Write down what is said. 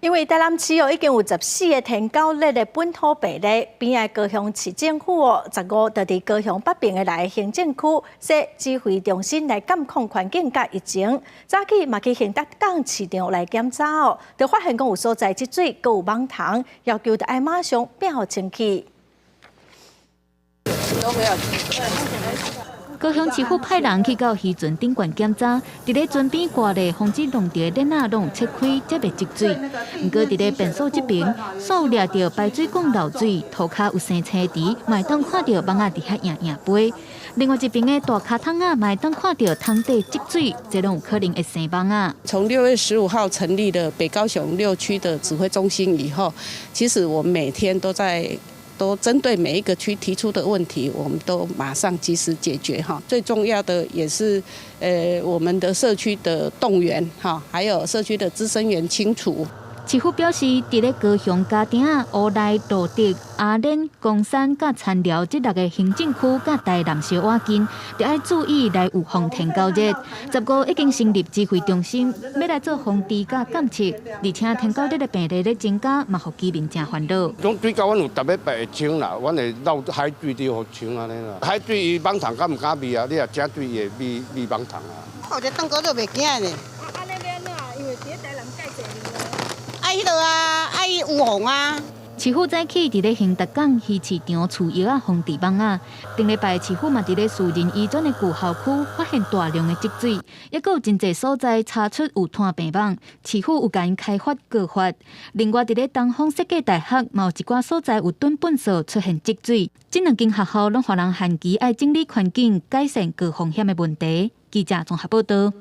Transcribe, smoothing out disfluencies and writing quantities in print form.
因為台南市哦已經有14個天狗熱的本土病例，邊仔高雄市政府哦，15就佇高雄北爿的內行政區設指揮中心來監控環境佮疫情。早起嘛去興達港市場來檢查哦，就發現講有所在積水，閣有蠓蟲，要求著愛馬上摒予清氣。都沒有。高雄市府派人去到漁船頂懸檢查，佇咧船邊掛咧防止弄著的鏈仔攏有切開，才袂積水。毋過佇咧便所這爿，煞有掠著排水管漏水，塗跤有生青苔，嘛會當看著蠓仔佇遐搖搖飛。另外一爿的大跤桶仔，嘛會當看著桶底積水，這攏有可能會生蠓仔。從6月15號成立了北高雄6區的指揮中心以後，其實我每天都在。都針對每一個區提出的問題，我們都馬上及時解決哈。最重要的也是，我們的社區的動員哈，還有社區的孳生源清除。市府表示，佇咧高雄嘉碇仔、烏來、露德、阿蓮、岡山佮田寮這六个行政區佮台南小倚近，著愛注意來預防天狗熱。15已經成立指揮中心，欲來做防治佮監測，而且天狗熱的病例咧增加，嘛予居民誠煩惱。講水溝，阮有逐禮拜會清啦，阮會漏海水佇予清按呢啦。海水伊蠓蟲敢毋敢味啊？你若食水會味味蠓蟲啊。看這頓哥都袂驚咧。啊，按呢欲按怎？因為佇咧台南蓋濟愛彼落啊，愛預防啊。市府早起佇咧興達港魚市場飼藥仔防治蠓仔。頂禮拜市府嘛佇咧樹仁醫專的舊校區發現大量的積水，抑閣有真濟所在查出有攤病蠓，市府有共𪜶開罰告發。另外佇咧東方設計大學嘛有一寡所在有囤糞埽出現積水，這兩間學校攏予人限期愛整理環境，改善高風險的問題。記者綜合報導。